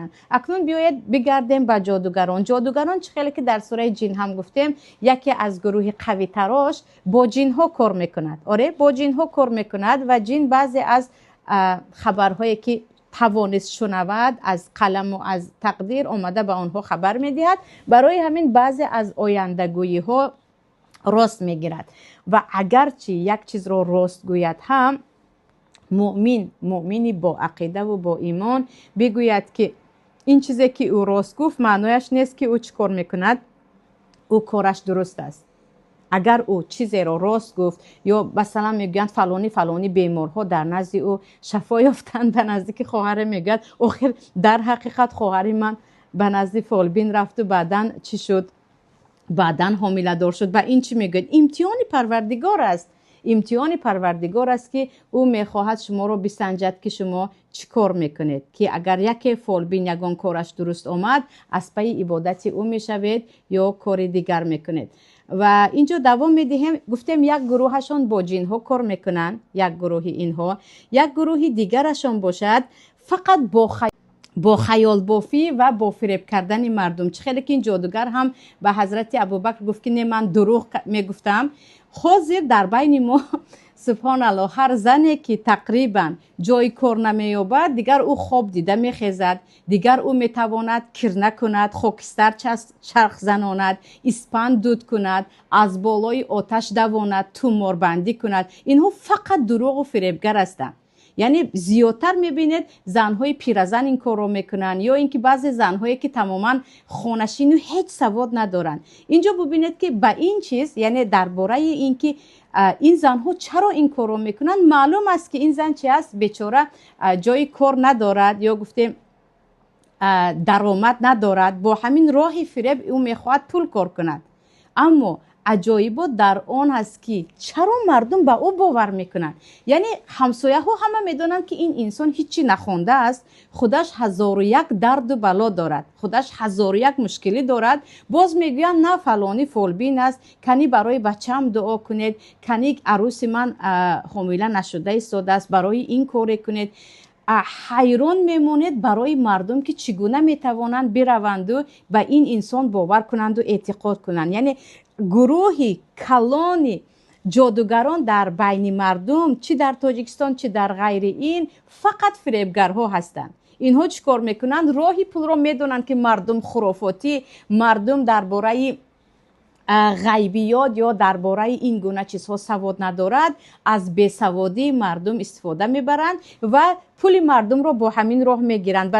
Мекунанд. Акнун биёед бигардем ба ҷодугарон. Ҷодугарон, чӣ хеле ки дар сураи ҷин ҳам гуфтем, яке аз гурӯҳи қавитарош бо ҷинҳо кор мекунад. Оре, бо ҷинҳо кор мекунад ва ҷин баъзе аз хабарҳое ки тавонист шунавад, аз қаламу аз тақдир омада ба онҳо хабар медиҳад. Барои ҳамин баъзе аз ояндагӯиҳо рост мегирад ва агарчи як чизро рост гӯяд ҳам, муъмин, муъмини бо ақидаву бо имон бигӯяд, ки ин чизе ки ӯ рост гуфт, маънояш нест, ки ӯ чӣ кор мекунад, ӯ кораш дуруст аст. Агар ӯ чизеро рост гуфт ё масалан мегӯянд, фалонӣ фалонӣ беморҳо дар назди ӯ шафо ёфтанд, ба наздики хоҳаре мегӯяд: охир дар ҳақиқат хоҳари ман ба назди фолбин рафту баъдан чӣ шуд, баъдан ҳомиладор шуд. Ба ин чӣ мегӯяд? Имтиҳони Парвардигор аст. Имтиҳони Парвардигор аст, ки ӯ мехоҳад шуморо бисанҷад, ки шумо чӣ кор мекунед, ки агар яке фолбин ягон кораш дуруст омад, аз пайи ибодати ӯ мешавед ё кори дигар мекунед. Ва инҷо давом медиҳем. Гуфтем, як гурӯҳашон бо ҷинҳо кор мекунанд, як гурӯҳи инҳо, як гурӯҳи дигарашон бошад, фақат бо хаёлбофӣ ва бо фиреб кардани мардум. Чӣ хеле ки ин ҷодугар ҳам ба ҳазрати Абубакр гуфт, ки не, ман дурӯғ мегуфтам. Ҳозир дар байни мо, субҳоналлоҳ, ҳар зане ки тақрибан ҷои кор намеёбад, дигар ӯ хоб дида мехезад, дигар ӯ метавонад кирна кунад, хокистар чарх занонад, испанд дуд кунад, аз болои оташ давонад, туморбандӣ кунад. Инҳо фақат дурӯғу фиребгар ҳастанд. Яъне зиёдтар мебинед, занҳои пиразан ин корро мекунанд ё ин ки баъзе занҳое ки тамоман хонашину ҳеҷ савод надоранд. Инҷо бубинед, ки ба ин чиз, яъне дар бораи ин ки ин занҳо чаро ин корро мекунанд, маълум аст, ки ин зан чи аст, бечора, ҷои кор надорад ё гуфтем, даромад надорад, бо ҳамин роҳи фиреб ӯ мехоҳад пул кор кунад. Аммо аҷоибот дар он аст, ки чаро мардум ба ӯ бовар мекунанд? Яъне ҳамсояҳо ҳама медонанд, ки ин инсон ҳичи нахондааст, худаш ҳазору як дарду бало дорад, худаш ҳазору як мушкилӣ дорад, боз мегӯянд: на, фалонӣ фолбин аст, кани барои бачаам дуо кунед, кани арӯси ман ҳомила нашуда истодааст, барои ин коре кунед. Ҳайрон мемонед барои мардум, ки чӣ гуна метавонанд бираванду ба ин инсон бовар кунанду эътиқод кунанд. Яъне гурӯҳи калони ҷодугарон дар байни мардум, чӣ дар Тоҷикистон, чӣ дар ғайри ин, фақат фиребгарҳо ҳастанд. Инҳо чӣ кор мекунанд? Роҳи пулро медонанд, ки мардум хурофотӣ, мардум дар бораи ғайбиёт ё дар бораи ин гуна чизҳо савод надорад. Аз бесаводии мардум истифода мебаранд ва пули мардумро бо ҳамин роҳ мегиранд.